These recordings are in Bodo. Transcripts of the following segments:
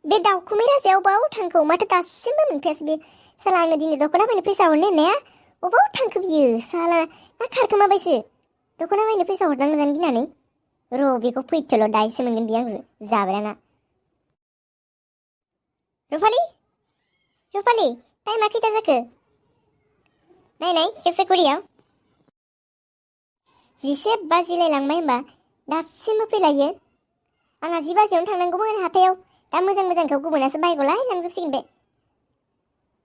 बे दाउखुमै राजाया अबाव थांखो माथो दासिमबो मोनफैयासै बे साला आंनो दिनै दख'ना बायनो फैसा हरनो होननाया अबाव थांखो बियो साला ना खारखोमाबायसो दख'ना बायनो फैसा हरनांगौ जानो गिनानै र' बेखौ फैथोल' दायोसो मोनगोन बियो आंजों जाब्राना रुफालि टाइमा खैथा जाखो नायनाय खेबसे घड़ियाव 10 बाजिलायलांबाय होनबा दासिमबो फैलायो आंहा 10 बाजियावनो थांनांगौमोन हाथायाव दा मोजांखौ गुबुनासो बायगौलाय लांजोबसिगोन बे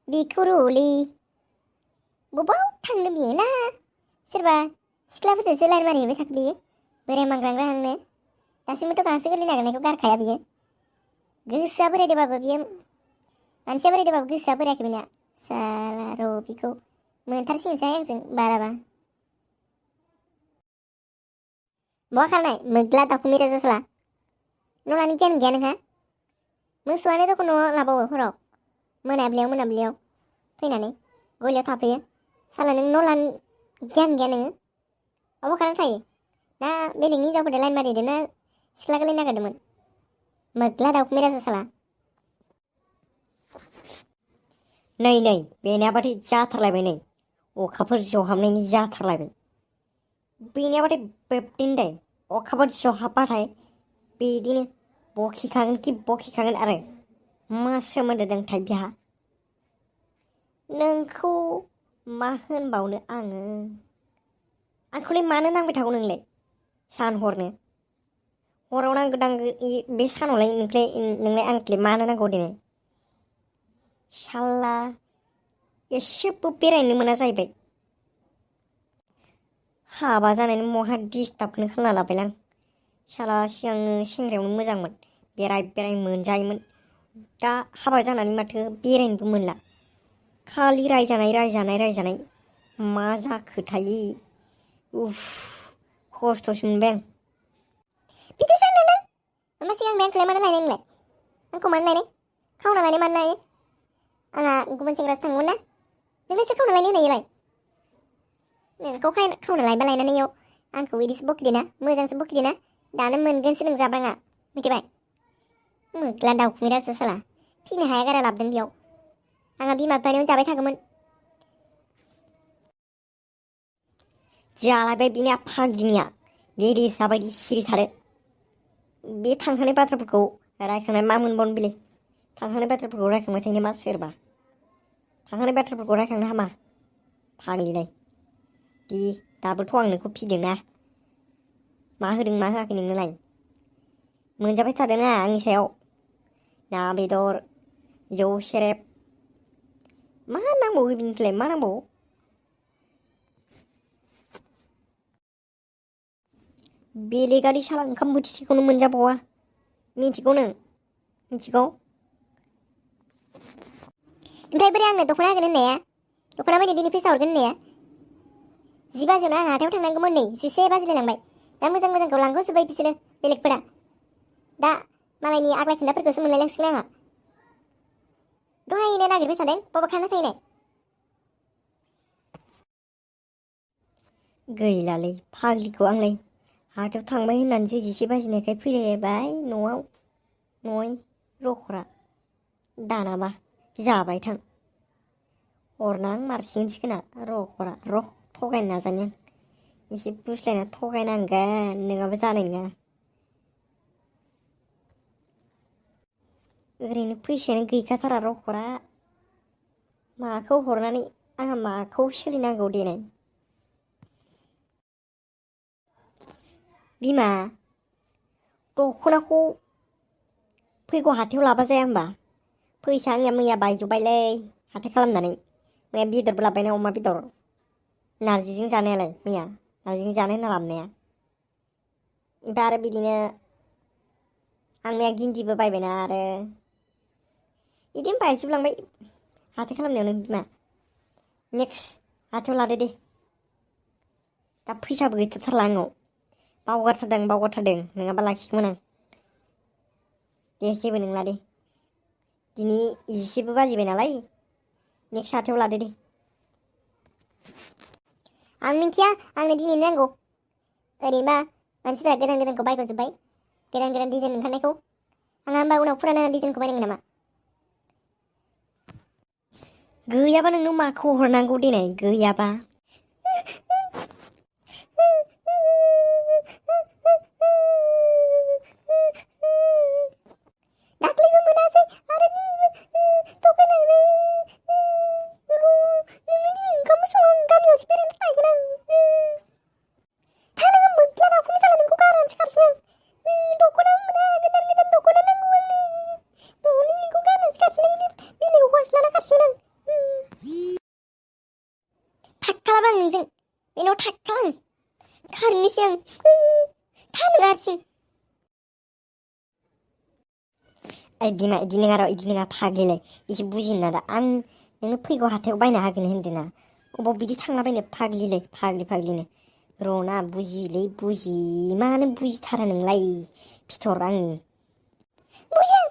बेखौ र'लै बबाव थांनो बियो ना सोरबा सिख्लाफोरजोंसो लाइन मारिहैबाय थाखो बियो बोराय मांग्रांग्राहांनो दासिमबोथ' गांसो गोरलै नागिरनायखौ गारखाया बियो गोसोआ बोरायदोंबाबो बियो मानसिया बोरायदोंबाबो गोसोआ बोरायाखै बिना साला र' बिखौ मोनथारसिगोनसै आंजों बाराबा बहा खारनाय मोग्ला दाउखुमै राजा साला न' लानो गियान गैया नोंहा मोसौआनो दख' न'आव लाबावो हराव मोनाब्लियाव फैनानै गलियाव थाफैयो साला नों न' लानो गियान गैया नोङो अबाव खारनानै थायो ना बेलेगनि हिनजावफोरजों लाइन मारिदों ना सिख्ला गोरलै नागिरदोंमोन मोग्ला दाउखुमै राजा साला नै बेनियाबाथाय जाथारलायबाय नै अखाफोर जहाबनायनि जाथारलायबाय बेनियाबाथाय बेबदिनो दे अखाफोर जहाबबाथाय बिदिनो बखिखागोन आरो मा सोमोन्दो दंथाय बिहा नोंखौ मा होनबावनो आंखौलाय मानो नांबाय थागौ नोंलाय सान हरनो हराव नांगौ बे सानावलाय नोंलाय आंखौलाय मानो नांगौ दिनै साला एसेबो बेरायनो मोना जाहैबाय हाबा जानायनि महा डिस्टार्बखौनो खालामना लाबायलां साला सिगांनो सेंग्रायावनो मोजांमोन बेराय मोनजायोमोन दा हाबा जानानै माथो बेरायनोबो मोनला खालि रायजानाय मा जाखोथाय उफ खस्थ'सो मोनबाय आं बिदि सानो नों ओमफ्राय सिगां बे आंखौलाय मानो लायनाय नोंलाय आंखौ मानो लायनाय खावना लायनाय मानो लायो आंहा गुबुन सेंग्रासो थांगौमोन ना नोंलाय सोर खावना लायनो होनायलाय नोंखौ खावना लायबा लायनानै इयाव आंखौ बिदिसो बखिदोना मोजांसो बखिदोना दानो मोनगोनसो नों जाब्राङा मिथिबाय मोग्ला दाउखुमै राजा साला फिनो हाया गारा लाबोदों बेयाव आंहा बिमा बिफानियावनो जाबाय थागौमोन जालायबाय बिनिया फागिनिया बेदि जाबायदि सिरि थादो बे थांखांनाय बाथ्राफोरखौ रायखांनाय मा मोनबावनो बेलाय थांखांनाय बाथ्राफोरखौ रायखांबाय थायो मा सोरबा थांखांनाय बाथ्राफोरखौ रायखांनो हामा फाग्लिलाय दि दाबोथ' आं नोंखौ फिदोंना मा होदों मा होआखै नोंनोलाय मोनजाबाय थादोंना आंनि सायाव ना बेदर जौ सेरेब मा नांबावो बिनिफ्राय मा नांबावो बेलेगारि साला ओंखाम बोथिसेखौनो मोनजाबावा मिथिगौ नों मिथिगौ ओमफ्राय बोरै आंनो दख'ना होगोन होननाया दख'ना बायनो दिनै फैसा हरगोन होननाया 10 बाजियावनो आं हाथायाव थांनांगौमोन नै 11 बाजिलायलांबाय दा मोजांखौ लांगौजोब्बाय बिसोरो बेलेगफोरा दा मालायनि आग्लाय खुन्दाफोरखौसो मोनलायलांसिगोन आंहा दहायनो नागिरबाय थादों बबा खारना थाहैनाय गैलालै फाग्लिखौ आंलाय हाथायाव थांबाय होननानैसो 11 बाजिनायखाय फैलायबाय न'आव नय रखरा दानाबा जाबाय थां हरनां मारसिगोनसोखोना रखरा थगायनो नाजानि आं एसे बुस्लायना थगायनांगोन नङाबा जानाय नङा ओरैनो फैसायानो गैखाथारा रखरा माखौ हरनानै आंहा माखौ सोलिनांगौ देनाय बिमा दख'नाखौ फैगौ हाथायाव लाबा जाया होमबा फैसा आंनिया मैया बायजोब्बायलै हाथाय खालामनानै मैया बेदरबो लाबोबायना अमा बेदर नारजिजों जानायालाय मैया नारजिजों जानो होनना लाबोनाया ओमफ्राय आरो बिदिनो आं मैया गिन्दिबो बायबायना आरो बिदिनो बायजोबलांबाय हाथाय खालामनायावनो बिमा नेक्स्ट हाथायाव लादो दे दा फैसाबो गैथ'थारला आंनाव बावगारथारदों नङाबा लाखिगौमोन आं दे जेबो नंला दे दिनै 11 बाजिबाय नालाय नेक्स्ट हाथायाव लादो दे आं मिन्थिया आंनो दिनै नांगौ ओरैनोबा मानसिफोरा गोदानखौ बायग'जोब्बाय गोदान डिजाइन ओंखारनायखौ आंहा होमबा उनाव फुराना डिजाइनखौ बायनांगोन नामा? गैयाबा नोंनो माखौ हरनांगौ देनाय गैयाबा? दाख्लैबो मोनासै आरो दिनैबो थगायलायबाय। नोंनो दिनै ओंखामबो सङा आं गामियावसो बेरायनो थांगोन आं। थानाङा मोख्ला दाउखुमि जाला नोंखौ गारनानैसो खारसै आं। दख'ना मोना गोदान गोदान दख'ना नांगौ आंनो। न'नि नोंखौ गारनानैसो खारसै आं बेलेगाव हौवासो लाना खारसिगोन आं। थाखालाबा आं नोंजों बेनाव थाखाला आं खारनोसै आं। थानोङा हारसिं। ओइ बिमा इदि नङा र' इदि नङा फाग्लिलाय एसे बुजिनो नादा आं नोंनो फैगौ हाथायाव बायना होगोन होन्दोंना अबाव बिदि थांलाबायनो फाग्लिलाय फाग्लिनो र'ना बुजिलै मानो बुजिथारा नोंलाय फिथर आंनि बुजिया